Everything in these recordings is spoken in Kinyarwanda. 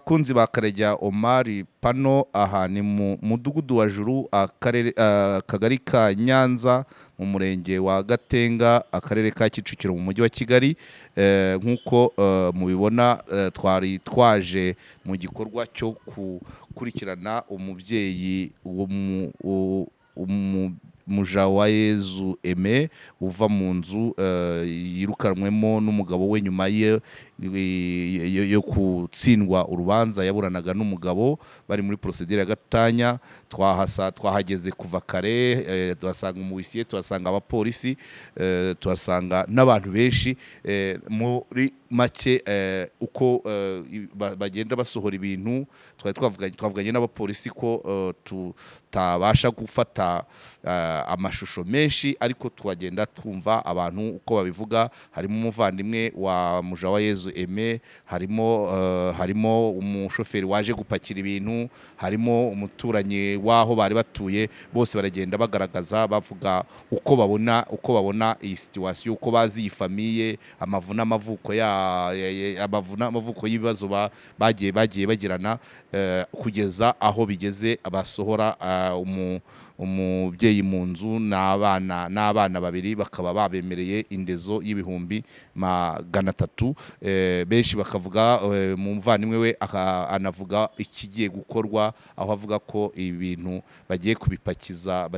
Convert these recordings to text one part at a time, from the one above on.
Bakunzi ba Karegeya Omar Pano, aha ni mu mudugudu wa Juru, akarere, akagari ka Nyanza, mu murenge wa Gatenga, akarere ka Kicukiro, mu mujyi wa Kigali. Nk'uko mubibona, twari twaje mu gikorwa cyo gukurikirana umubyeyi Mujawayezu Aime uva mu nzu yirukanwemo n'umugabo we nyuma ye yo gutsindwa urubanza yaburanaga n'umugabo bari muri procédure ya gatanya. Twahasa twahageze kuva kare, tuhasanga umuwisiye, tuhasanga abapolisi, tuhasanga n'abantu benshi. Muri make, uko bagenda basohora ibintu, twari twavuganye n'abapolisi ko tutabasha gufata amashusho menshi, ariko twagenda twumva abantu uko babivuga. Harimo umuvandimwe wa Mujawayezu Aime, harimo umushoferi waje gupakira ibintu, harimo umuturanyi w'aho bari batuye. Bose baragenda bagaragaza, bavuga uko babona iyi situation, uko bazi iyi famille, amavu n'amavuko ya amavu n'amavuko y'ibibazo bagiye bagirana, kugeza aho bigeze basohora umubyeyi mu nzu n'abana babiri, bakaba babemereye indezo y'ibihumbi 300. Benshi bakavuga, umuvandimwe we anavuga ikigiye gukorwa, aho avuga ko ibintu bagiye kubipakiza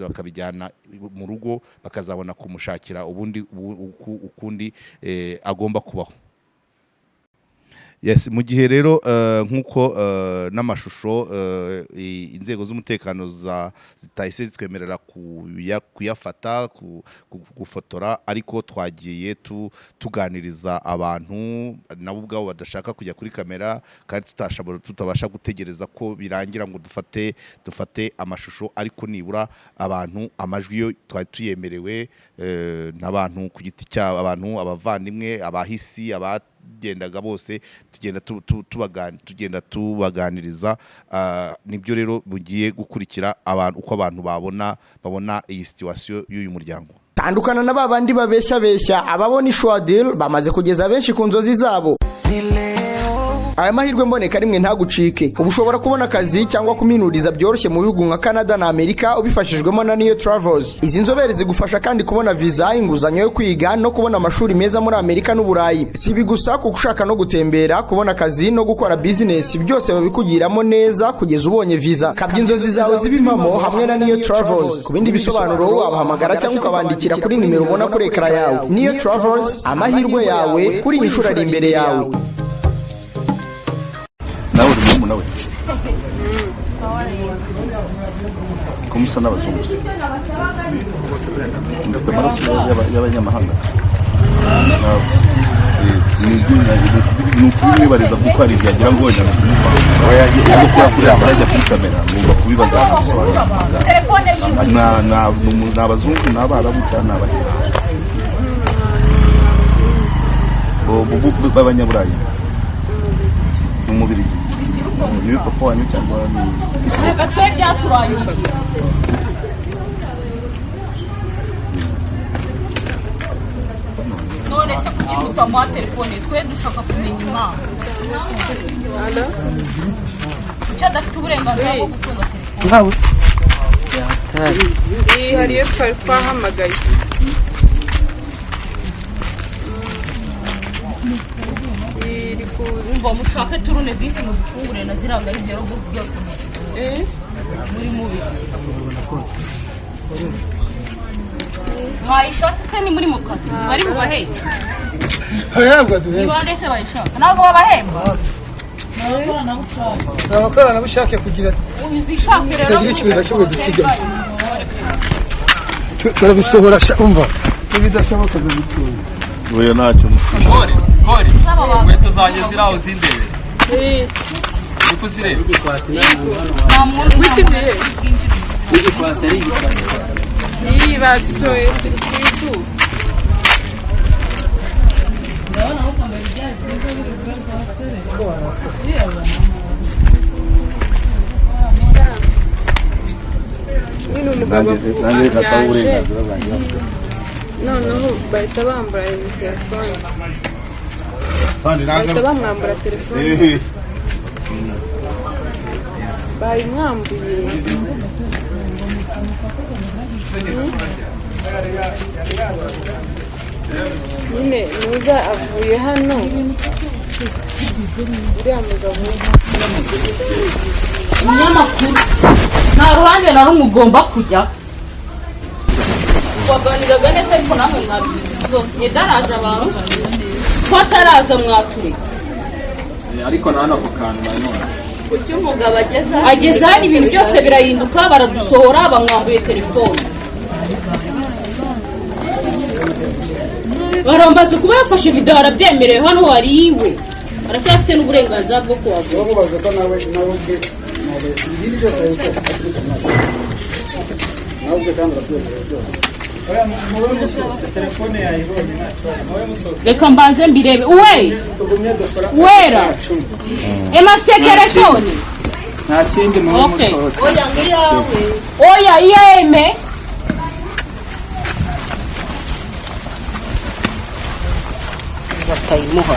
bakabijyana mu rugo, bakazabona kumushakira ubundi ukundi agomba kubaho. Yes, mu gihe rero nk'uko n'amashusho inzego z'umutekano zitahise zitwemerera kuyafata, gufotora, ariko twagiye tuganiriza abantu nabo ubwabo badashaka kujya kuri kamera, kandi tutabasha gutegereza ko birangira ngo dufate amashusho, ariko nibura abantu amajwi yo twari tuyemerewe, n'abantu ku giti cyabo, abantu, abavandimwe, abahisi, abagendaga bose, tugenda tubaganiriza. Nibyo rero bugiye gukurikira, abantu uko abantu babona iyi situation y'uyu muryango. Tandukana na ba bandi babeshya beshya. Ababona Ishwadil bamaze kugeza benshi ku nzozi zabo. Aya mahirwe mboneka rimwe ntagucike. Ubu ushobora kubona akazi cyangwa kuminuriza byoroshye mu bihugu nka Canada na Amerika ubifashijwemo na Niyo Travels. Izi nzobere zigufasha kandi kubona viza, inguzanyo yo kwiga no kubona amashuri meza muri Amerika n'Uburayi. Si ibi gusa, kuko ushaka no gutembera, kubona akazi no gukora bizinesi, byose babikugiramo neza kugeza ubonye viza. Kabya inzozi zawe ziba impamo hamwe na Niyo Travels. Ku bindi bisobanuro wabahamagara cyangwa ukabandikira kuri nimero ubona kuri écran yawe. Niyo Travels, amahirwe yawe kuri iyi nshuro ari imbere yawe. Nawe uri murumuna we? Ko musa n'abazungu se, mufite amaraso y'abanyamahanga? Ni ukubimwibariza, kuko hari igihe agira ngo wenda ni ukumuvanga, ariko kubera kuriya atarajya kuri kamera, ngomba kubibaza nkabisobanura. Ni abazungu, ni abarabu cyangwa ni abahera b'abanyaburayi? Ni umubirigi? Ni papa wanyu cyangwa ni Reka twe byaturangiye. None se kuki mutamuha telefone? Twe dushaka kumenya impamvu. Kuki adafite uburenganzira bwo gutunga telefone? Iyi hari iyo twari twahamagaye. Iri kuza. Umva, mushake tournevis mudufungure na ziriya garidero byose. Muri mubiki mwayishatse se? Ni muri mu kazi bari bubahembe? Ni bande se bayishaka? Ntabwo babahemba. Ni abakoranabushake kugira Uzishake rero. Tutagira ikintu na kimwe gisigaye. Turabisohora sha, umva, n'ibidashoboka bibitura. Oya, ntacyo. Gore gore, inkweto zanjye ziri aho zindebe, uri kuzireba? Nta muntu Wikimiye. Iyi bazitoye ziri ku izuba. Nyine umugabo Nanjye nasaba yaje uburenganzira bwanjye. Noneho bahita bambura iyi telefone, bahita bamwambura telefone. Bayimwambuye. Nyine nuza avuye hano uriya mugabo. Umunyamakuru, nta ruhande na rumwe ugomba kujya. Twaganiraga neza, ariko namwe mwabyumva. Yedaraje abantu ko ataraza, mwaturetse. Ariko na hano ako kantu nanone. Kuki umugabo ageze hano? Ageze hano ibintu byose birahinduka, baradusohora, bamwambuye telefone. Barambaza kuba yafashe video, arabyemerewe. Hano hari iwe, aracyafite n'uburenganzira bwo kuhagura. Bamubaza ko nawe ubwe ntabwo ibindi byose arabikora, ariko ntabwo nawe ubwe kandi arabyemerewe byose. Reka mbanze mbirebe uwe wera ema afite telefone. Nta kindi mube. Okay. Musohotse. Oya, ngo iyawe. Oya, iyeme. Batayimuha.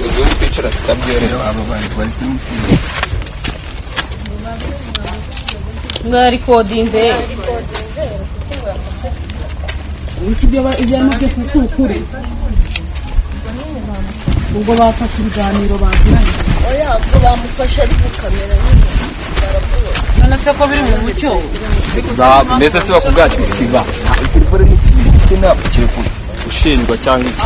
Ubwo kwicara tukabyerera abo bantu bari kumushinga. Mwarikodinze. Ibyo arimo byose si ukuri, ubwo bafashe ibiganiro bagiranye. Oya, ubwo bamufashe ari gukamera nyine baramubona. None se ko biri mu mucyo? Mbese se bakubwira ati siba telefone n'ikintu gifite, ntabwo kiri ushinjwa cyangwa iki?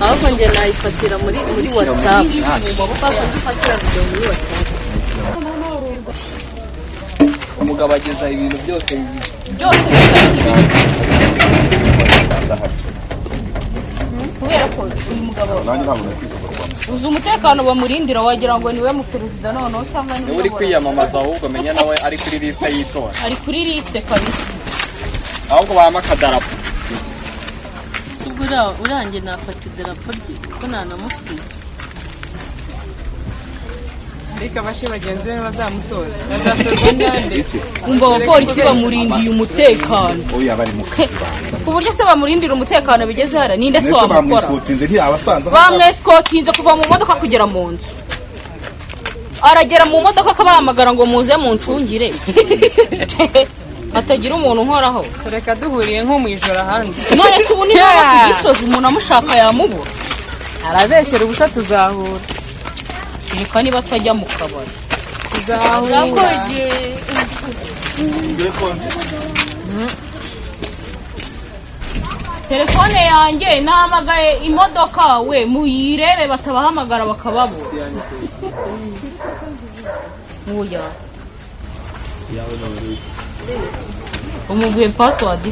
Ahubwo njye nayifatira muri WhatsApp, kuko ufatira video muri WhatsApp. Umugabo ageza ibintu byose. Byose bikagira, kubera ko uyu mugabo Nanjye ntabwo nakwifuza kwa uzi umutekano bamurindira, wagira ngo niwe mu perezida noneho cyangwa niwe Niwe uri uyobora. kwiyamamaza, ahubwo menya nawe ari kuri lisite y'itora. Ari kuri lisite kabisa. Ahubwo bahama akadarapo. Si ubwo uranjye nafata idarapo rye kuko ntanamutwite. Ariko abashe bagenzi be bazamutora, bazatorwa nande? Umva, abapolisi bamurindiye umutekano. Oya, bari mu kazi bantu. Ku buryo se bamurindira umutekano bigeze hariya, ninde se Mbese wamukora? bamwisikotinze ntiyabasanze. Bamwesikotinze kuva mu modoka kugera mu nzu. Aragera mu modoka akabahamagara ngo muze muncungire hatagira umuntu unkoraho. Reka duhuriye nko mu ijoro ahandi. None se ubu niba ku Gisozi umuntu amushaka yamubura? Arabeshyera ubusa, tuzahura. Reka niba atajya mu kabari. Tuzahura. Urakoze. Telefone yanjye, nahamagaye imodoka we, muyirebe batabahamagara bakababura. Oya, umubwiye password.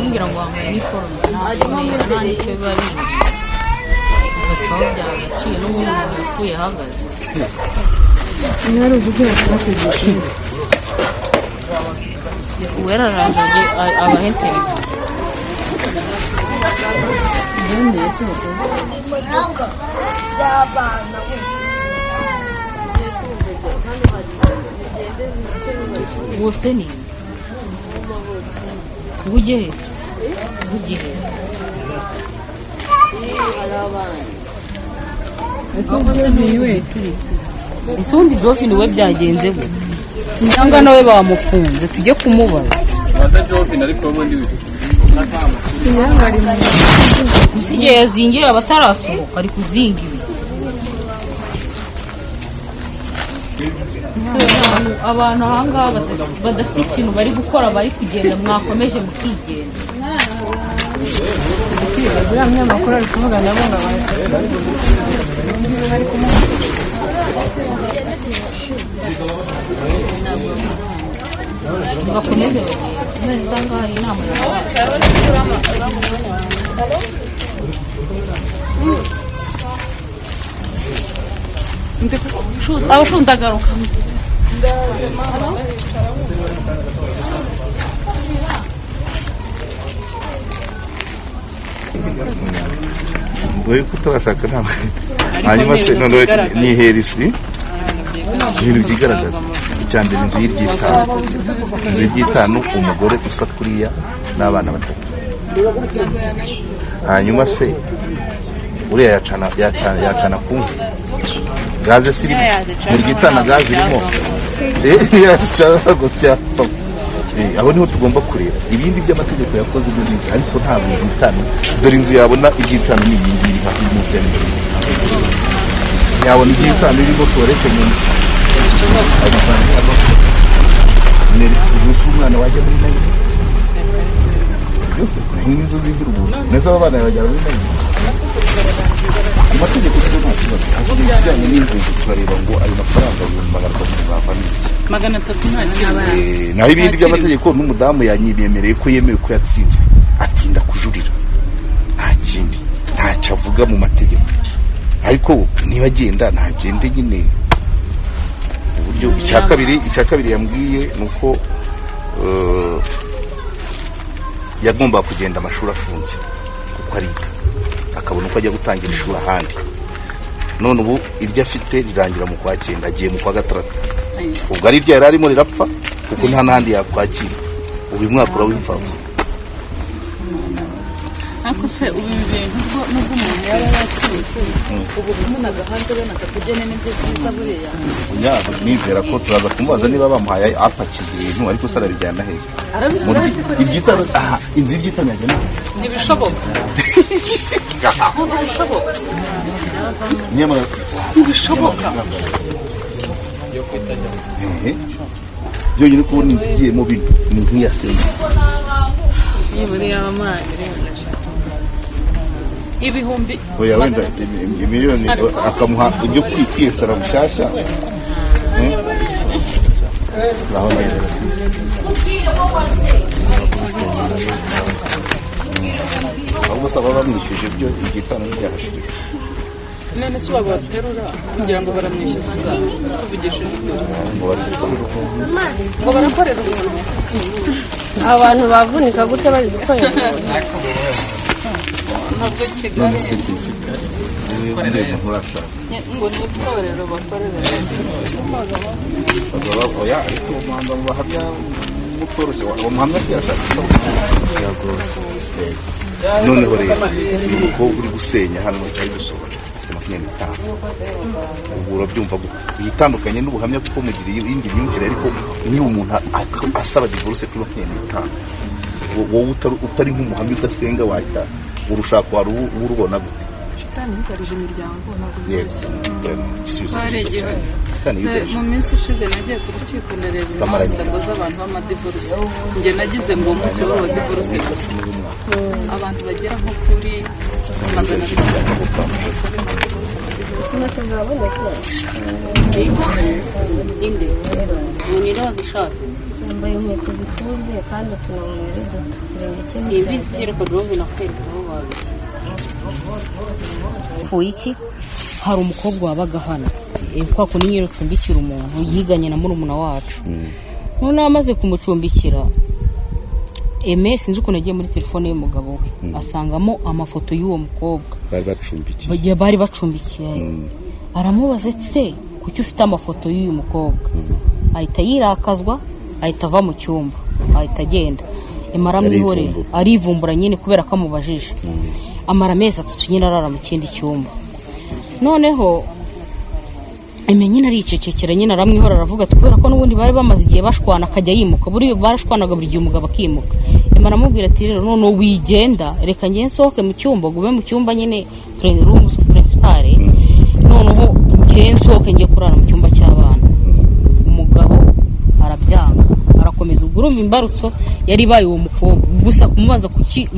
Ngira ngo wambaye iniforume nta nicyo biba bindi, ugacaho byagaciye n'ubundi umuntu yapfuye ahagaze. Uwera araje abahe telefone. Wose ni ujye he? Ujye he? Ese ubundi Jovin we byagenze gute, cyangwa nawe bamufunze? Tujye kumubaza. Baza Jovin, ariko ubundi Gusa igihe yazingiye aba atarasohoka, ari kuzinga ibi. Ese abantu ahangaha badafite ikintu bari gukora, bari kugenda, mwakomeje mukigenda. Uriya munyamakuru ari kuvuga nabo ngo bari kumuha. Bakomeze bagende, none ahangaha hari inama yabaye. Abashundagaruka. Wowe ko utarashaka ntabwo. Hanyuma se noneho nihera isi ibintu byigaragaza. Icya mbere, inzu y'iryitanu, inzu y'iryitanu, umugore usa kuriya n'abana batatu. Hanyuma se uriya yacana, yacana, yacana ku nkwi? Gaze si irimo mu ryitana, gaze irimo. Yacana gusa. Aho niho tugomba kureba ibindi by'amategeko yakoze n'ibindi, ariko ntabwo iryitanu. Dore inzu yabona iryitanu ni iyi ngiyi iri hafi munsi ya miliyoni. Yabona iryitanu irimo tuwarete mu ayo mafaranga ntiyavamo. Ubu umwana wajya muri nayini byose nk'inzu zigira ubuntu neza, aba bana yabajyana muri nayini. Ku mategeko rero nta kibazo. Hasigaye ikijyanye n'inzego, turareba ngo ayo mafaranga 300,000 azavamo iki? 300 nta kintu. Naho ibindi by'amategeko, n'umudamu yanyemereye ko yemewe ko yatsinzwe, atinda kujurira, nta kindi, ntacyo avuga mu mategeko. Ariko niba agenda ntagende nyine uburyo. Icya kabiri yambwiye ni uko yagombaga kugenda amashuri afunze kuko ariga, akabona uko ajya gutangira ishuri ahandi. None ubu iryo afite rirangira mu kwa cyenda, agiye mu kwa gatandatu. Ubwo ari iryo yari arimo rirapfa, kuko nta n'ahandi yakwakira. Ubu uyu mwaka uraba imfabusa. Ariko se ubu ibi bintu nubwo umuntu yaba yatsinze, ubu kumunaga hanze bene aka kageni nibyo byiza buriya? Oya, nizera ko turaza kumubaza niba bamuhaye apakiza ibintu, ariko se arabijyana hehe? Arabishyira Muri- hasi kuri iryitanu aha, inzu y'iryitanu yajyana hehe? Ntibishoboka, ntibishoboka. Nyamara Ntibishoboka. Ehe. Byonyine kubona inzu igiyemo bino ni nk'iya senta. Nibura yaba amazi 3,000, ibihumbi Oya, wenda miliyoni akamuha ibyo kwiyesara bushyashya. Ngaho ndebera tuzi. Ahubwo se baba bamwishyuje ibyo igitanu ntibyahashirika? None se ubu baterura kugira ngo baramwishyuza angahe, tuvugishije ukuri? Ngo bari gukorera ubuntu. Ngo barakorera ubuntu. Abantu bavunika gute bari gukorera ubuntu? Ntabwo None Kigali se Kigali ndeba nturashaka. Ngo ni itorero bakorera. Bazaba oya, ariko umuhanga mu bahamya mutoroshye, uwo muhamya se yashaka? Noneho rero uyu mukobwa uri gusenya hano, ari gusohora, afite 25. Ubwo urabyumva gute? Yitandukanye n'ubuhamya kuko mugira iyindi myumvire, ariko niba umuntu asaba divorce kuri 25, wowe utari nk'umuhamya udasenga, wahita urushako wari urubona gute? Shitani yugarije imiryango, ntabwo Yego. byoroshye. Igisubizo Hari cyiza igihe cyane. Shitani yugarije. Mu minsi ishize nagiye ku rukiko, ndareba Bamaranye. imanza ngo z'abantu b'amadivoruse. Njye nagize ngo uwo munsi wari uwa divorce gusa, abantu bagera nko kuri 500. Inkweto zabonetse. Inde ni wazishatse? Yambaye inkweto zifunze kandi utuntu ari duto, ikirenge cye Simbizi. nticyagera. Kereka drovu nakweretse aho babishyize. Pfuye iki? Hari umukobwa wabaga hano. Kwa kundi nyine ucumbikira umuntu yiganye na murumuna wacu. Noneho amaze kumucumbikira, Eme sinzi ukuntu yagiye muri telefone y'umugabo we, asangamo amafoto y'uwo mukobwa Bari bacumbikiye. Bagiye bari bacumbikiye. Aramubaza ati: "Se kuki ufite amafoto y'uyu mukobwa?" Ahita yirakazwa, ahita ava mu cyumba, ahita agenda. Eme aramwihorera. Arivumbura. Arivumbura nyine kubera ko amubajije. Amara amezi 3 nyine arara mu kindi cyumba. Noneho Eme nyine aricecekera nyine, aramwihora, aravuga ati kubera ko n'ubundi bari bamaze igihe bashwana, akajya yimuka, buri barashwanaga buri gihe, umugabo akimuka. Eme aramubwira ati: "Rero noneho wigenda, reka njye nsohoke mu cyumba, gume mu cyumba nyine room principal, noneho njye nsohoke njye kurara mu cyumba cy'abana." Umugabo arabyanga, arakomeza. Ubwo urumva imbarutso yari ibaye uwo mukobwa gusa, kumubaza kuki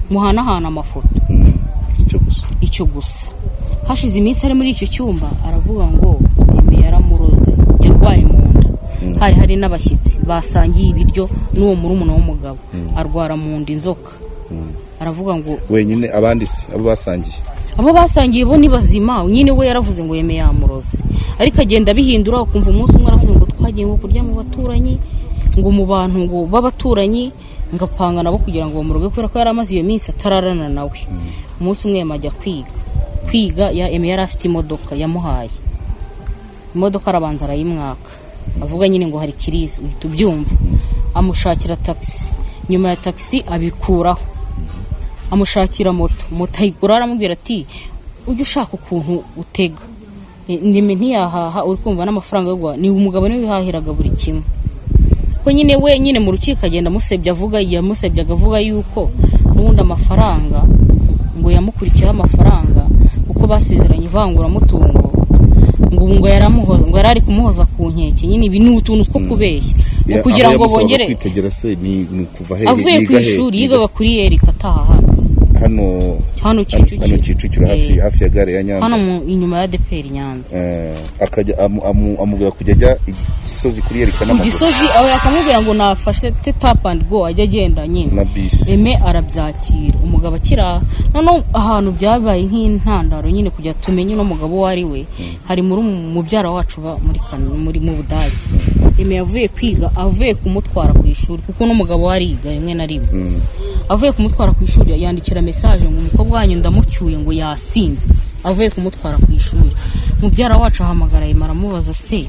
muhanahana amafoto. Icyo gusa. Icyo gusa. Hashize iminsi ari muri icyo cyumba, aravuga ngo Eme yaramuroze, yarwaye mu nda. Hari n'abashyitsi basangiye ibiryo n'uwo murumuna w'umugabo, arwara mu nda inzoka. Aravuga ngo Wenyine? Abandi se abo basangiye? Abo basangiye bo ni bazima nyine. We yaravuze ngo yemeye yamuroze, ariko agenda abihindura, ukumva umunsi umwe aravuze ngo twagiye ngo kurya mu baturanyi, ngo mu bantu ngo b'abaturanyi, ngapanga nabo kugira ngo bamuroge, kubera ko yari amaze iyo minsi atararana nawe. Umunsi umwe yema ajya kwiga ya Aime, yari afite imodoka yamuhaye imodoka, arabanza arayimwaka, avuga nyine ngo hari crise, uhita ubyumva. Amushakira taxi, nyuma ya taxi abikuraho, amushakira moto, moto ayigura, aramubwira ati ujye ushaka ukuntu utega ndimi ntiyahaha, uri kumva n'amafaranga yo guhaha ni umugabo niwe wihahiraga buri kimwe. Ko nyine we nyine mu rukiko agenda amusebya, avuga, yamusebyaga avuga yuko n'ubundi amafaranga ngo yamukurikiyeho amafaranga, kuko basezeranye ivanguramutungo, ngo yaramuhoza, ngo yari ari kumuhoza ku nkeke nyine. Ibi ni utuntu two kubeshya ngo kugira Aho ngo yamusabaga bongere kwitegera se ni kuva hehe? Avuye ku Yiga hehe? ishuri, yigaga kuri Yerika, ataha hano. Hano? Hano Kicukiro. Hano Kicukiro, hafi hafi ya gare ya Nyanza. Hano inyuma ya ADEPR Nyanza. Akajya amubwira kujya ajya i Gisozi kuri Yerika Ku n'amaguru. Gisozi aho, akamubwira ngo nafashe tap and go, ajya agenda nyine na bisi. Aime arabyakira, umugabo akiri aha. Noneho ahantu byabaye nk'intandaro nyine kugira tumenye uno mugabo uwo ari we, hari muri mubyara wacu uba muri mu Budage. Aime yavuye kwiga, avuye kumutwara ku ishuri, kuko n'umugabo we ariga rimwe na rimwe, avuye kumutwara ku ishuri yandikira message ngo umukobwa wanyu ndamucyuye, ngo yasinze, avuye kumutwara ku ishuri. Mubyara wacu ahamagara Aime, aramubaza: se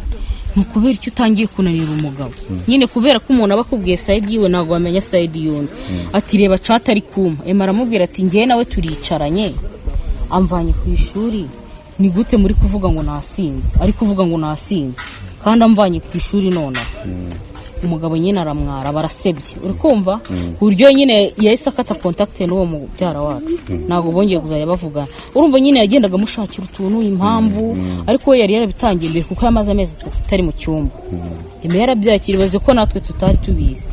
ni ukubera icyo utangiye kunanira umugabo nyine? Kubera ko umuntu aba akubwiye side yiwe, ntabwo wamenya side y'undi. Ati reba chat ari kumpa. Aime aramubwira ati ngewe nawe turicaranye, amvanye ku ishuri, ni gute muri kuvuga ngo nasinze, ari kuvuga ngo nasinze kandi amvanye ku ishuri nonaha? Umugabo nyine aramwara, barasebye, uri kumva ku buryo nyine yahise akata contact n'uwo mubyara wacu, ntabwo bongeye kuzajya bavugana. Urumva nyine yagendaga amushakira utuntu, impamvu, ariko we yari yarabitangiye mbere, kuko yamaze amezi 3 atari mu cyumba. Aime yarabyakira, ibaze ko natwe tutari tubizi.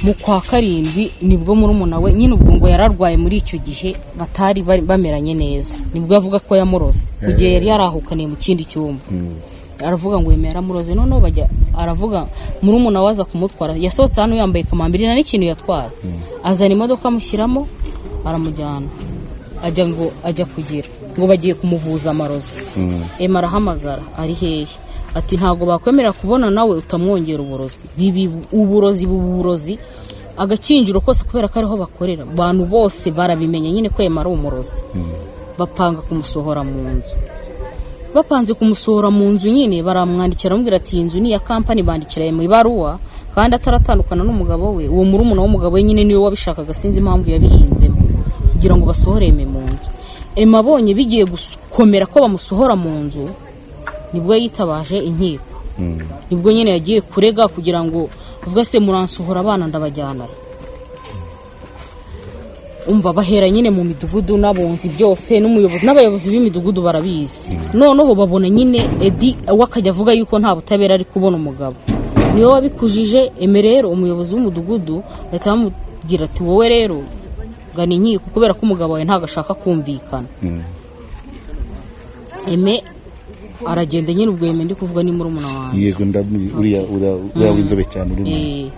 Mu kwa karindwi nibwo murumuna we nyine ubwo ngo yararwaye, muri icyo gihe batari bameranye neza, nibwo avuga ko yamuroze ku gihe yari yarahukaniye mu kindi cyumba. Aravuga ngo yemera yaramuroze. Noneho bajya, aravuga murumuna we aza kumutwara, yasohotse hano yambaye kamambiri, nta n'ikintu yatwaye, azana imodoka amushyiramo aramujyana, ajya ngo ajya kugira ngo bagiye kumuvuza amarozi. Aime arahamagara ari hehe, ati ntabwo bakwemerera kubona nawe utamwongera uburozi. Bibi uburozi, buba uburozi agakinjiro kose, kubera ko ariho bakorera, abantu bose barabimenya nyine ko Aime ari umurozi. Bapanga kumusohora mu nzu, bapanze kumusohora mu nzu nyine, baramwandikira, bamubwira ati iyi nzu ni iya kampani. Bandikira mu ibaruwa kandi ataratandukana n'umugabo we. Uwo murumuna w'umugabo we nyine niwe wabishakaga, sinzi impamvu yabihinzemo kugira ngo basohore Aime mu nzu. Aime abonye bigiye gukomera ko bamusohora mu nzu, nibwo yitabaje inkiko, nibwo nyine yagiye kurega kugira ngo avuge se muransohora abana ndabajyana he? Umva, bahera nyine mu midugudu n'abunzi byose n'umuyobozi n'abayobozi b'imidugudu barabizi. Noneho babona nyine Edi we akajya avuga yuko nta butabera ari kubona, umugabo niwe wabikujije. Aime rero umuyobozi w'umudugudu bahita bamubwira ati wowe rero gana inkiko, kubera ko umugabo wawe ntabwo ashaka kumvikana. Aime aragenda nyine. Ubwo Aime ndi kuvuga ni murumuna wanjye. Yego, ndamuzi, uriya w'inzobe cyane uri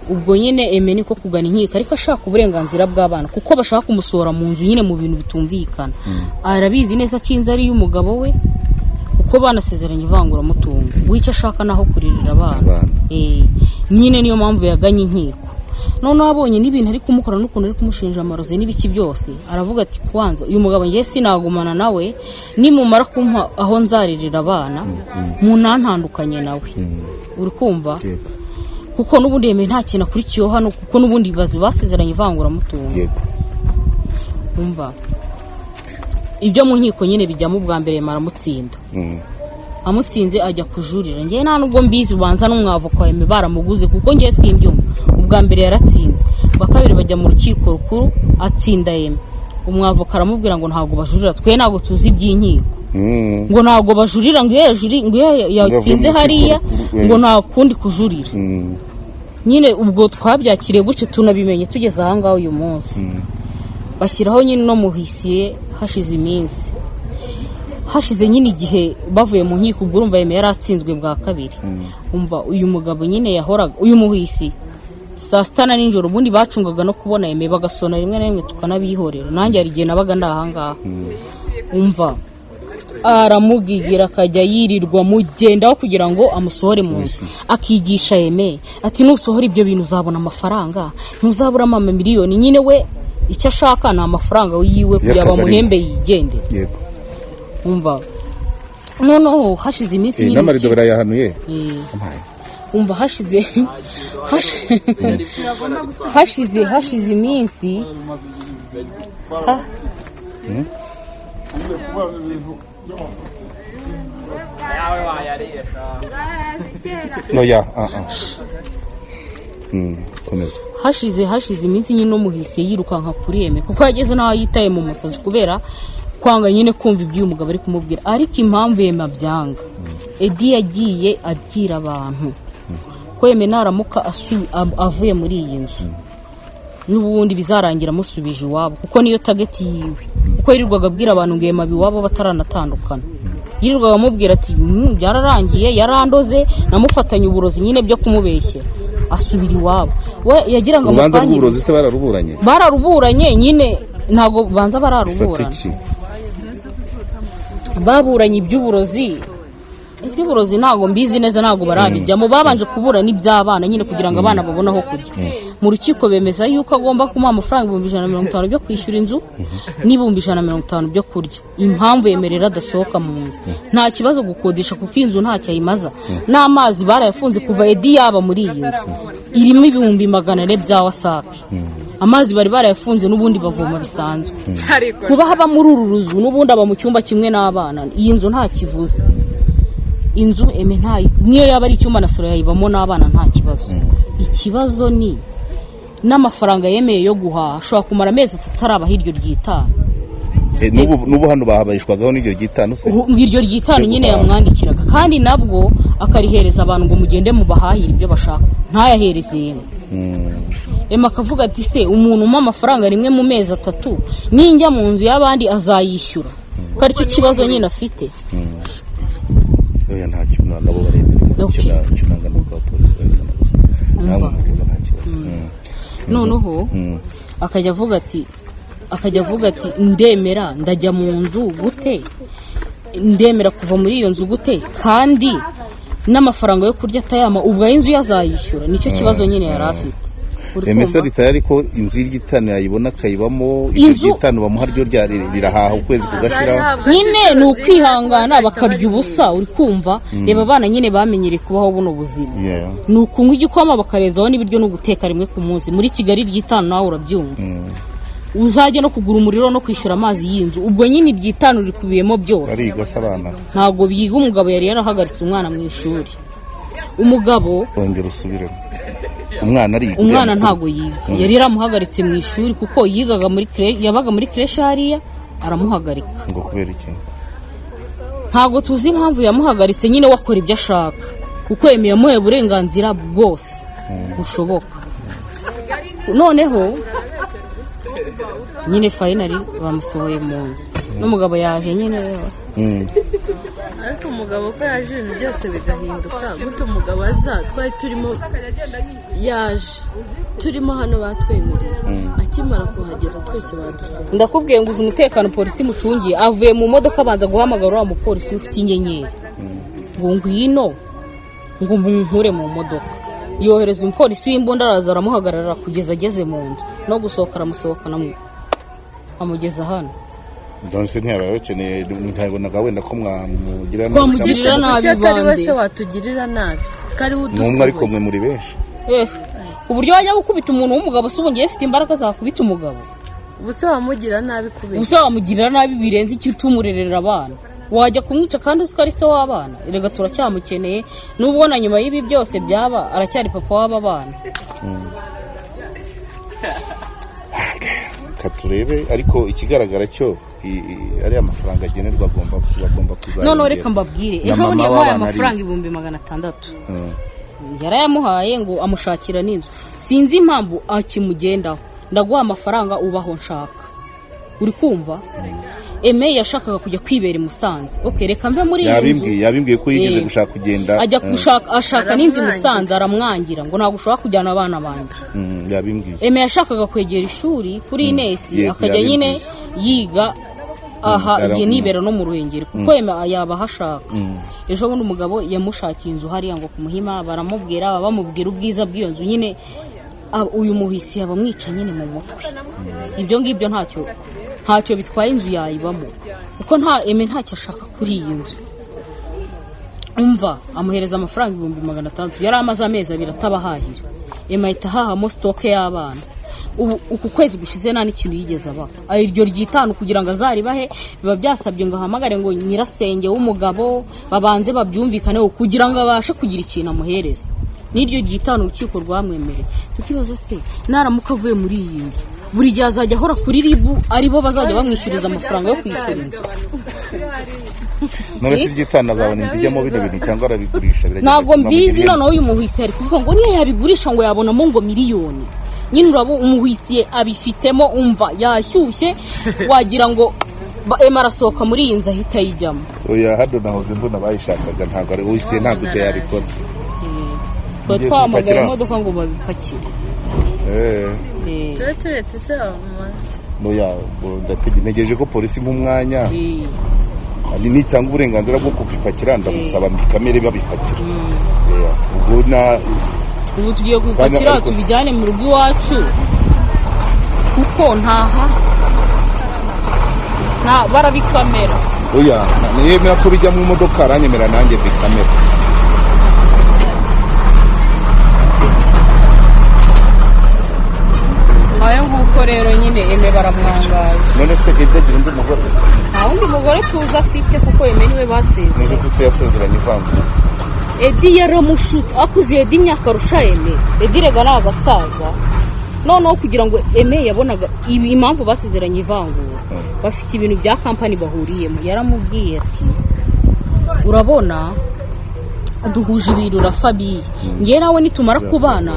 Ubwo nyine Aime niko kugana inkiko, ariko ashaka uburenganzira bw'abana, kuko bashaka kumusohora mu nzu nyine mu bintu bitumvikana. Arabizi neza ko inzu ari iy'umugabo we, kuko banasezeranye ivanguramutungo, w'icyo ashaka naho kuririra abana. Abana. Nyine niyo mpamvu yaganye inkiko. Noneho abonye n'ibintu ari kumukora n'ukuntu ari kumushinja amarozi n'ibiki byose, aravuga ati kwanza uyu mugabo ngiye sinagumana nawe, nimumara kumpa aho nzaririra abana munantandukanye nawe, uri kumva? Yego. Kuko n'ubundi yemeye nta kintu akurikiyeho hano, kuko n'ubundi bazi basezeranye ivanguramutungo. Umva, ibyo mu nkiko nyine bijyamo, ubwa mbere aramutsinda. Amutsinze ajya kujurira. Ngewe nta nubwo mbizi, ubanza n'umwavoka wa Aime baramuguze, kuko ngewe simbyumva. Ubwa mbere yaratsinze, ubwa kabiri bajya mu rukiko rukuru atsinda Aime. Umwavoka aramubwira ngo ntabwo bajurira, twe ntabwo tuzi iby'inkiko. Ngo ntabwo bajurira, ngo iyo ngo iyo yatsinze mu rukiko hariya rukuru, ngo nta kundi kujurira. Nyine ubwo twabyakiriye gutyo, tunabimenye tugeze ahangaha uyu munsi. Bashyiraho nyine no muhisiye. Hashize iminsi, hashize nyine igihe bavuye mu nkiko, ubwo urumva yemeye yari atsinzwe bwa kabiri. Umva, uyu mugabo nyine yahoraga uyu muhisi Saa sita na nijoro ubundi bacungaga no kubona Aime, bagasona rimwe na rimwe tukanabihorera. Nanjye hari igihe nabaga ndi ahangaha. Umva, aramugigira, akajya yirirwa mugendaho kugira ngo amusohore mu nzu. Akigisha Aime ati: "Nusohora ibyo bintu uzabona amafaranga, ntuzaburamo amamiliyoni." Nyine we icyo ashaka ni amafaranga yiwe kugira Y'akazi arimo. bamuhembe yigendere. Umva, noneho hashize iminsi nyine N'amarido barayahanuye. Umva, hashize iminsi Oya, ah ah. Komeza. Hashize iminsi nyine umuhise yirukanka kuri Aime, kuko yageze n'aho yitaye mu musazi kubera kwanga nyine kumva ibyo uyu mugabo ari kumubwira. Ariko impamvu Aime abyanga, Edi yagiye abwira abantu ko Aime naramuka avuye muri iyi nzu, n'ubundi bizarangira amusubije iwabo, kuko niyo target yiwe. Kuko yirirwaga abwira abantu ngo Aime aba iwabo bataranatandukana. Yirirwaga amubwira ati: Byararangiye, yarandoze, namufatanye uburozi." Nyine byo kumubeshyera asubira iwabo. We yagira ngo Urubanza amupangire. rw'uburozi se bararuburanye? Bararuburanye nyine, ntabwo banza Ifata bararuburana. iki? Baburanye iby'uburozi ntabwo mbizi neza, ntabwo barabijyamo. Babanje kubura n'iby'abana nyine kugira ngo abana babone aho kujya. Mu rukiko bemeza yuko agomba kumuha amafaranga 150,000 byo kwishyura inzu n'150,000 byo kurya. Impamvu yemerera adasohoka mu nzu, nta kibazo gukodesha, kuko inzu ntacyo ayimaza, n'amazi barayafunze kuva Edi yaba muri iyi nzu. Irimo 400,000 bya WASAC. Amazi bari barayafunze, n'ubundi bavoma bisanzwe. Kuba haba muri uru ruzu, n'ubundi aba mu cyumba kimwe n'abana. Iyi nzu nta kivuze, inzu Aime ntayi, niyo yaba ari icyumba na salo yayibamo n'abana, nta kibazo. Ikibazo ni n'amafaranga yemeye yo guhaha, ashobora kumara amezi 3 atarabaho iryo ry'itanu. N'ubu hano bahabarishwagaho n'iryo ry'itanu se? Iryo ry'itanu Ryo nyine guhaha. yamwandikiraga, kandi nabwo akarihereza abantu ngo mugende mubahahire ibyo bashaka, ntayahereze Aime. Aime akavuga ati: "Se umuntu umpa amafaranga rimwe mu mezi 3, ninjya mu nzu y'abandi azayishyura?" Ko aricyo kibazo nyine afite. Oya, ntacyo, nabo baremerewe. Icyo nanga ni uko abapolisi babibona gusa, namwe muvuga nta kibazo. Noneho akajya avuga ati: "Ndemera ndajya mu nzu gute? Ndemera kuva muri iyo nzu gute kandi n'amafaranga yo kurya atayama? Ubwo ay'inzu yazayishyura?" Nicyo kibazo nyine yari afite. Uri Emesa kumva? ritaye, ariko inzu y'igitanu yayibona akayibamo. Iryo ry'itanu bamuha ryo rirahaha ukwezi kugashira. Nyine ni ukwihangana bakarya ubusa, uri kumva? Reba abana nyine bamenyereye kubaho buno buzima. Ni ukunywa igikoma bakarenzaho n'ibiryo, no guteka rimwe ku munsi muri Kigali. Ry'itanu nawe urabyumva, uzajya no kugura umuriro no kwishyura amazi y'inzu. Ubwo nyine iry'itanu rikubiyemo byose. Bariga se abana? Ntabwo biga. Umugabo yari yarahagaritse umwana mu ishuri, umugabo. Ongera usubiremo, umwana ariga? Umwana Uriya mukuru? Ntabwo yiga. Yari yaramuhagaritse mu ishuri kuko yigaga muri yabaga muri crèche hariya, aramuhagarika. Ngo kubera iki? Ntabwo tuzi impamvu yamuhagaritse. Nyine we akora ibyo ashaka kuko yemeye, yamuhaye uburenganzira bwose bushoboka. Noneho nyine finally bamusohoye mu nzu, n'umugabo yaje nyine. Ariko umugabo ko yaje ibintu byose bigahinduka gute? Umugabo aza twari turimo, yaje turimo hano batwemereye, akimara kuhagera twese badusohoye. Ndakubwiye ngo uzi umutekano polisi imucungiye. Avuye mu modoka abanza guhamagara uriya mupolisi ufite inyenyeri ngo ngwino, ngo munkure mu modoka. Yohereza umupolisi w'imbunda, araza aramuhagarara kugeza ageze mu nzu, no gusohoka aramusohokana, amugeza hano. Nonese ntiyaba bakeneye, ntiyabonaga wenda ko mwamugirira nabi? Twamugirira Cyangwa nabi Kuki atari bande? wese watugirira nabi ko ari we Ni umwe, ariko udusohoye? mwe muri benshi. Uburyo wajya gukubita umuntu w'umugabo se? Ubu ngiye mfite imbaraga zakubita umugabo? Ubuse wamugira nabi kubera Ubuse wamugirira nabi birenze icyo utumurerera abana? Wajya kumwica kandi uzi ko ari se w'abana? Erega turacyamukeneye, n'ubwo na nyuma y'ibi byose byaba aracyari papa w'aba bana. Reka turebe, ariko ikigaragara cyo ariya mafaranga agenerwa bagomba kuzayongera. Noneho reka mbabwire. Na Ejo bundi mama yamuhaye w'abana amafaranga 600,000. Yarayamuhaye ngo amushakira n'inzu. Sinzi impamvu akimugendaho: "Ndaguha amafaranga ubaho nshaka." Uri kumva? Eme yashakaga kujya kwibera i Musanze. Okay, reka mve muri iyi nzu. Yabimbwiye ko yigeze Eh. gushaka kugenda. Ajya gushaka, ashaka n'inzu i Musanze, aramwangira ngo ntabwo ushobora kujyana abana banjye. Yabimbwiye. Eme yashakaga kwegera ishuri kuri Inesi, akajya nyine yiga aha igihe nibera no mu Ruhengeri, kuko Eme yaba ahashaka. Ejo bundi umugabo yamushakiye inzu hariya ngo ku Muhima, baramubwira, bamubwira ubwiza bw'iyo nzu nyine. Uyu muhisi yaba amwica nyine mu mutwe. Ibyo ngibyo ntacyo bitwaye, inzu yayibamo, kuko nta Eme ntacyo ashaka kuri iyi nzu. Umva, amuhereza amafaranga 600,000, yari amaze amezi 2 atabahahira. Eme ahita ahahamo stock y'abana. Ubu uku kwezi gushize nta n'ikintu yigeze abaha. Iryo ry'itanu kugira ngo azaribahe biba byasabye ngo ahamagare ngo nyirasenge w'umugabo, babanze babyumvikaneho kugira ngo abashe kugira ikintu amuhereza. N'iryo ry'itanu urukiko rwamwemereye. Tukibaza se, naramuka avuye muri iyi nzu, buri gihe azajya ahora kuri ribu, aribo bazajya bamwishyuriza amafaranga yo kwishyura inzu? None se iry'itanu azabona inzu ijyamo bino bintu cyangwa arabigurisha? Biragenda Ntabwo bituma mbizi. miliyoni. Noneho uyu muhisi ari kuvuga ngo niyo yabigurisha ngo yabonamo ngo miliyoni nyine. Urabo umuhisiye abifitemo, umva yashyushye, wagira ngo Ema arasohoka muri iyi nzu ahita ayijyamo. Oya, hano nahoze mbona bayishakaga, ntabwo ari wisiye, ntabwo ibyo yabikora. Tuba Ugiye twahamagaye kubipakira? imodoka ngo babipakire. Tube turetse se mama. Oya, ntegereje ko polisi impa umwanya. Nitanga uburenganzira bwo kubipakira, ndamusaba kamere babipakira. Ubwo na Ubu tugiye kubipakira tubijyane mu rugo iwacu, kuko ntaha nta barabikamera. Oya, niyemera ko bijya mu modoka aranyemera, nanjye bikamera. Ayo nguko rero nyine Eme baramwangaje. None se Ede agira undi mugore? Nta wundi mugore tuzi afite, kuko Eme niwe basezeranye. Ntuzi ko isi yasezeranye ivangura? Edi yaramushutse, akuze Edi imyaka arusha Eme. Edi rega ni agasaza. Noneho kugira ngo Eme yabonaga ibi, impamvu basezeranye ivangura, bafite ibintu bya kampani bahuriyemo. Yaramubwiye ati urabona duhuje ibintu na Fabiye, ngewe nawe nitumara kubana,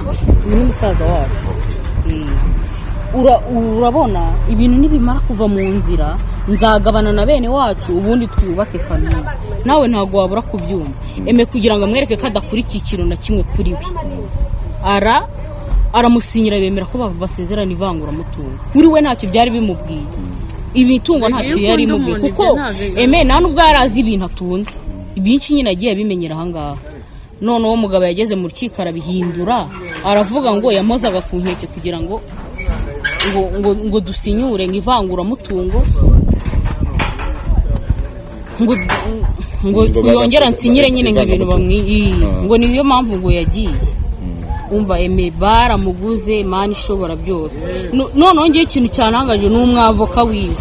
uyu ni musaza wacu. Urabona ibintu nibimara kuva mu nzira, nzagabana na bene wacu, ubundi twubake famiye. Nawe ntabwo wabura kubyumva. Eme kugira ngo amwereke ko adakurikiye ikintu na kimwe kuri we, aramusinyira, bemera ko basezerana ivanguramutungo. Kuri we ntacyo byari bimubwiye, imitungo ntacyo Iyo yari ukunda imubwiye, umuntu, kuko ibyo ntabwo Eme nta nubwo yari azi ibintu atunze ibyinshi nyine, agiye abimenyera ahangaha. Noneho umugabo yageze mu rukiko arabihindura, aravuga ngo yamozaga ku nkeke kugira ngo ngo dusinyure ngo ivanguramutungo, ngo ngo Ngo yongere ansinyire nyine ngo ibintu bamwi ngo niyo mpamvu ngo yagiye. Umva, Eme baramuguze, Mana ishobora byose. Noneho ngewe ikintu cyanangaje ni umwavoka wiwe,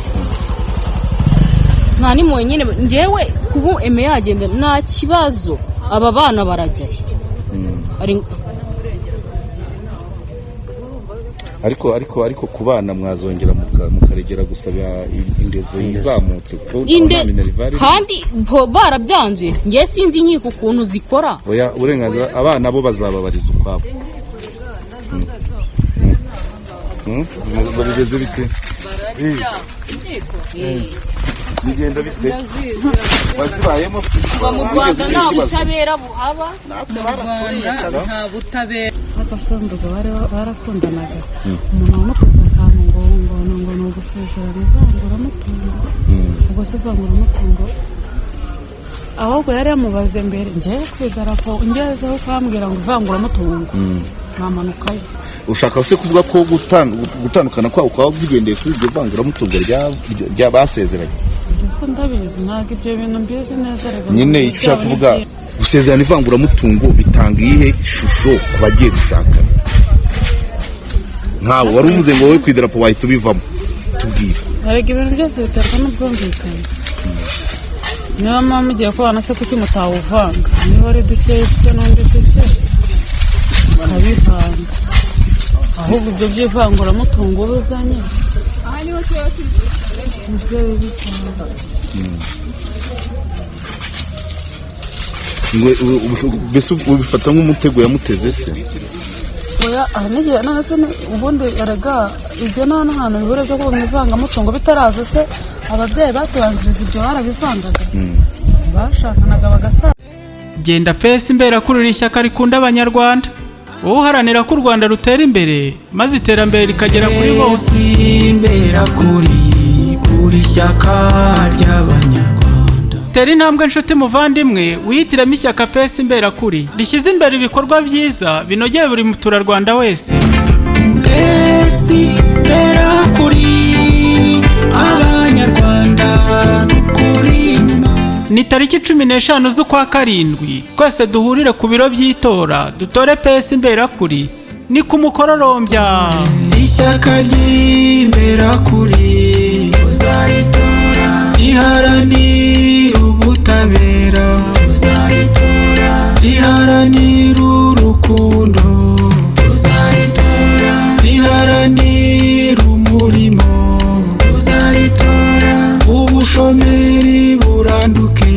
nta n'impuhwe nyine. Ngewe kuba Eme yagenda nta kibazo, aba bana barajyayo. Ariko ku bana mwazongera mukaregera gusaba indezo yizamutse, kuko Inde nta minerval irimo. Kandi barabyanzuye. Ngewe sinzi inkiko ukuntu zikora. Oya, uburenganzira abana bo bazababariza ukwabo. Bigeze bite? Bigenda bite? Wazibayemo se? Kuva mu Wigeze Rwanda ugira nta ikibazo? butabera buhaba. Natwe baraturiye kabisa. Nta butabera. Agasanduku bari barakundanaga, umuntu wamuteze akantu ngo ngo ngo ni ugusezerana ivanguramutungo. Ubwo se ivanguramutungo, ahubwo yari yamubaze mbere. Ngewe ku idarapo ngezeho ukambwira ngo ivanguramutungo, namanukayo. Ushaka se kuvuga ko gutandukana kwabo kwaba kugendeye kuri iryo vanguramutungo rya basezeranye? Ndetse ndabizi, ntabwo ibyo bintu mbizi neza rega. Nyine icyo ushaka kuvuga, gusezerana ivanguramutungo bitanga iyihe shusho ku bagiye gushakana? Nkawe wari uvuze ngo wowe ku idarapo wahita ubivamo, tubwire. Erega ibintu byose biterwa n'ubwumvikane. Niba muba mugiye kubana se, kuki mutawuvanga? Niba ari duke ufite n'undi duke, ukabivanga. Ahubwo ibyo by'ivanguramutungo uba uzanye nibyo bibi cyane. Ngo mbese ubifata nk'umutego yamuteze se? Oya, aha n'igihe none se ubundi erega ibyo nta n'ahantu bihuriye byo kuvuga ngo ivangamutungo bitaraza se. Ababyeyi batubanjirije ibyo barabivangaga, bashakanaga bagasaza. Genda PS Imberakuri, ishyaka rikunda Abanyarwanda, wowe uharanira ko u Rwanda rutera imbere maze iterambere rikagera kuri bose. Imberakuri, uri shyaka ry'Abanyarwanda. Tera intambwe nshuti muvandimwe, wihitiremo ishyaka PS Imberakuri rishyize imbere ibikorwa byiza binogeye buri muturarwanda wese. PS Imberakuri, Abanyarwanda tukuri inyuma. Ni tariki 15 z'ukwa karindwi, twese duhurire ku biro by'itora dutore PS Imberakuri, ni ku mukororombya. Ishyaka ry'Imberakuri tuzaritora, riharanira ubutabera tuzaritora, riharanira urukundo tuzaritora, riharanira umurimo tuzaritora, ubushomeri buranduke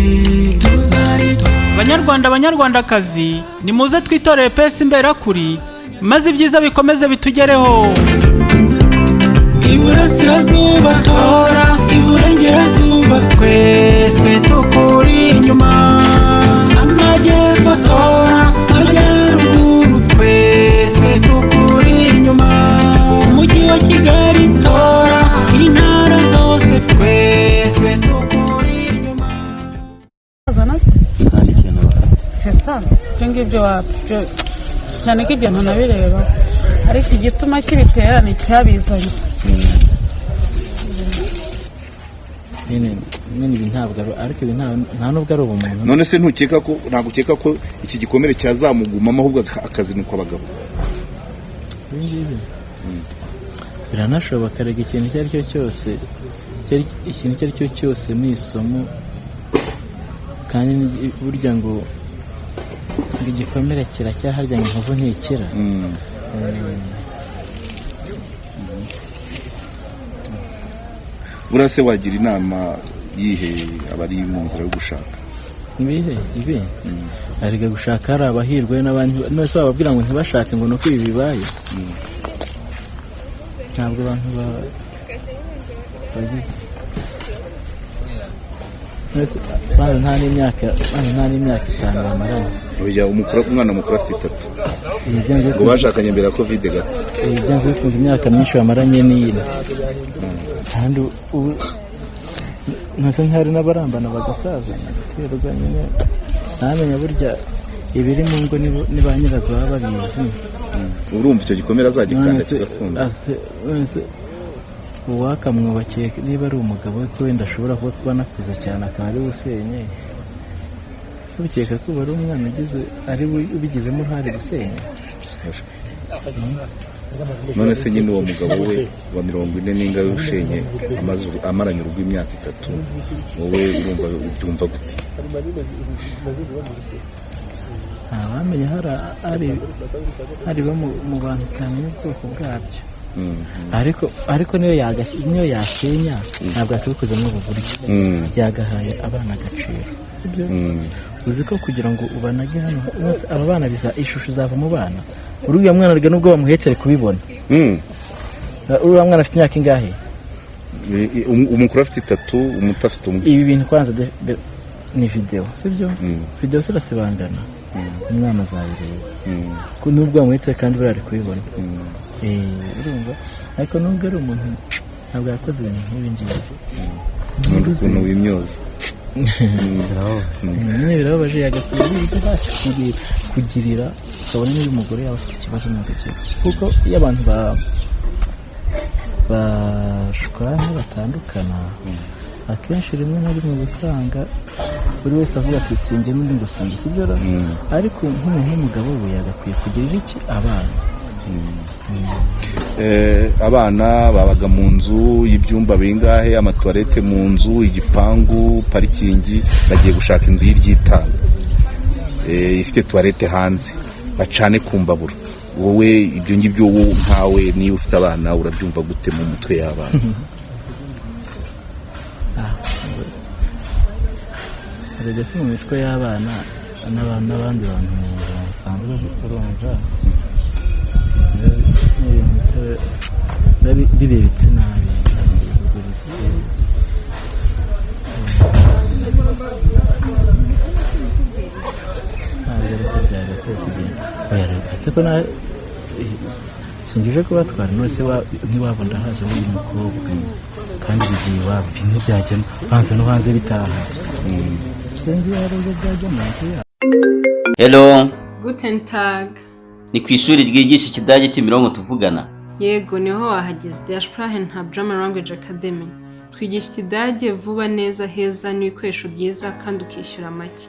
tuzaritora. Banyarwanda, Banyarwandakazi, nimuze twitorere PS Imberakuri maze ibyiza bikomeze bitugereho. Iburasirazuba tora, Iburengerazuba twese tukuri inyuma, Amajyepfo tora, Amajyaruguru twese tukuri inyuma, Umujyi wa Kigali tora, intara zose twese tukuri inyuma. C'est ça, ibyo ngibyo wabyo cyane ko ibyo ntanabireba, ariko igituma kibitera ni icyabizanye. Nyine nyine ibi ntabwo ari, ariko ibi nta nubwo ari ubumuntu. None se ntukeka ko, ntabwo ukeka ko iki gikomere cyazamugumamo, ahubwo akazinukwa abagabo? Ibi ngibi biranashoboka. Rega ikintu icyo ari cyo cyose, ikintu icyo ari cyo cyose ni isomo, kandi burya ngo igikomere kiracyaharya, ngo inkovu ntikira. Buriya se wagira inama yihe abari mu nzira yo gushaka? Ibihe ibi arega gushaka, hari abahirwe n'abandi. None se bababwira ngo ntibashake ngo nuko ibi bibaye? Ntabwo abantu bagize. None se bana nta n'imyaka 5 bamaranye. Oya, umwana mukuru afite 3. Ibi byanze ngo bashakanye mbere ya Covid gato. Ibi byanze bikunze imyaka myinshi bamaranye n'iyino, kandi ubu ntase ntihari n'abarambana bagasazana, biterwa nyine ntamenya burya ibiri mu ngo ni ba nyirazo baba babizi. Urumva icyo gikomere azagikanda None se- kigakunda? None se uwakamwubakiye niba ari umugabo we, ko wenda ashobora kuba anakuze cyane akaba ari we usenye, ese ukeka ko ubu ari umwana ugize, ari we ubigizemo uruhare gusenya? None se nyine uwo mugabo we wa 40 n'ingahe ushenye amaranye urugo imyaka 3, wowe urumva ubyumva gute? Ntawamenya, hari bo mu bantu utamenya ubwoko bwabyo, ariko niyo yasenya ntabwo yakabikoze muri ubu buryo. Yagahaye abana agaciro. Sibyo? Uzi ko kugira ngo ubanage hano hose aba bana, biza ishusho izava mu bana. Uriya mwana arega nubwo bamuhetse ari kubibona. Uriya mwana afite imyaka ingahe? Umukuru afite 3, umuto afite 1. Ibi bintu kwanza ni videwo, sibyo? Videwo zirasibangana, umwana azabireba. Ko nubwo bamuhetse kandi buriya ari kubibona. Urumva, ariko nubwo ari umuntu ntabwo yakoze ibintu nk'ibi ngibi. Nkunda ukuntu wimyoza. Nyine birababaje, yagakwiye bize hasi kugirira ukabona niba umugore yaba afite ikibazo ntabwo byiza, kuko iyo abantu bashwana batandukana, akenshi rimwe na rimwe uba usanga buri wese avuga ati sinjye n'undi ngo sinjye, sibyo ra? Ariko nk'umuntu w'umugabo we yagakwiye kugirira iki abana. Abana babaga mu nzu y'ibyumba bingahe, amatuwarete mu nzu, igipangu, parikingi, bagiye gushaka inzu y'iryitanga ifite tuwarete hanze, bacane ku mbabura. Wowe ibyo ngibyo, wowe nkawe niba ufite abana, urabyumva gute mu mutwe y'abana? Erega se mu mitwe y'abana n'abandi bantu mu buzima busanzwe, urumva ni ibintu biba birebetse nabi, birasuzuguritse. Uretse ko na singije kubatwara none se n'iwabo ndahazi w'uyu mukobwa, kandi bigiye iwabo, ibi ntibyajyamo, banza no hanze bitaha. Sinzi hari ubwo byajya mu nzu yabo. Hello. Guten Tag. Ni ku ishuri ryigisha Ikidage Kimironko tuvugana? Yego, niho wahageze. Der Sprachen Hub German Language Academy. Twigisha Ikidage vuba, neza, heza, n'ibikoresho byiza, kandi ukishyura make.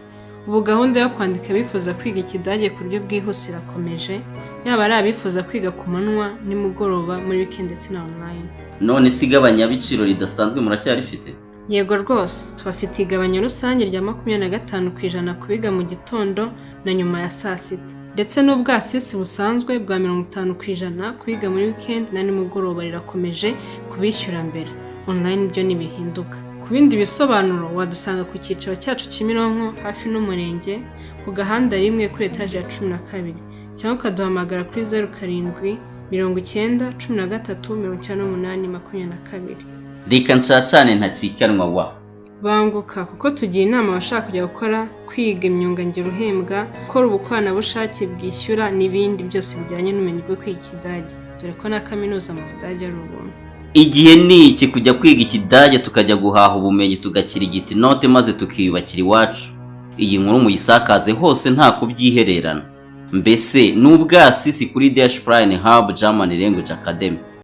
Ubu gahunda yo kwandika abifuza kwiga Ikidage ku buryo bwihuse irakomeje, yaba ari abifuza kwiga ku manywa, nimugoroba, muri weekend ndetse na online. None se igabanyabiciro ridasanzwe muracyarifite? Yego rwose, tubafitiye igabanya rusange rya 25% ku biga mu gitondo na nyuma ya saa sita, ndetse n'ubwasisi busanzwe bwa 50% ku biga muri weekend na nimugoroba. Rirakomeje kubishyura mbere. Online byo ntibihinduka. Ku bindi bisobanuro wadusanga ku cyicaro cyacu Kimironko, hafi n'umurenge, ku gahanda rimwe, kuri etaje ya 12, cyangwa ukaduhamagara kuri 0790139822. Reka nshacane ntacikanwa wa. Banguka, kuko tugira inama abashaka kujya gukora, kwiga imyuga ngiro uhembwa, gukora ubukoranabushake bwishyura n'ibindi byose bijyanye n'ubumenyi bwo kwiga Ikidage, dore ko na kaminuza mu Budage ari ubuntu. Igihe ni iki kujya kwiga Ikidage, tukajya guhaha ubumenyi, tugakirigita inote, maze tukiyubakira iwacu. Iyi nkuru muyisakaze hose, nta kubyihererana. Mbese ni ubwasisi kuri Der Sprachen Hub German Language Academy.